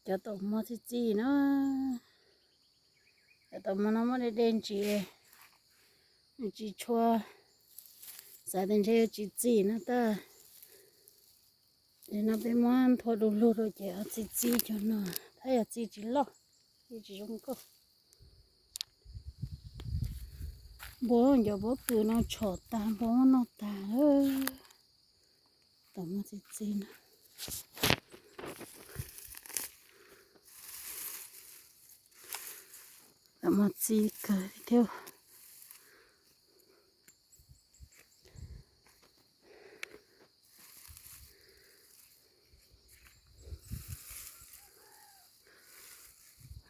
Cov taum mog txi txiv no, cov taum mog no muab dej dej ntsis, nws tsis tshua, xav tias ntshe yuav tsis txi no tab. Nim no peb muab nthua du lug rau ces txi txiv cov no, thiab yog txiv tsis loj, txiv tsis zoo nkauj. Npua ncov pob kws no tshom tag, npua muab noj tag lawm. Taum mog txi txiv no, taum mog txi kawg thiab.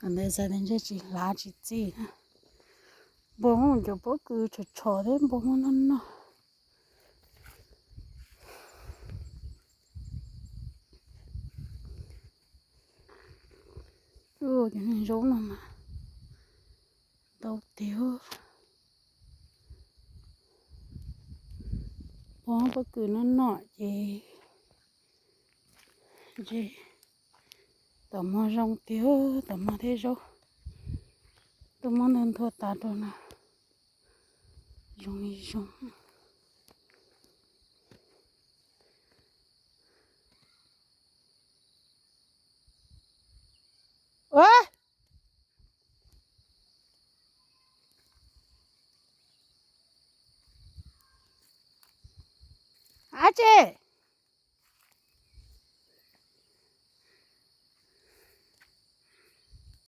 Ntawd xav tias ntshe tsis hlav tsis txi na. Npua muab ncov pob kws tshom tshom thiab npua muab noj noj. Cov neeg zaub no mas ntau tiag. Npua muab pob kws noj noj ces ntshe taum mog zoo tiag, taum mog thiab zaub. Tuaj muab ntau nthua tas rau no, zoo li zoo. Ua, ab tsi,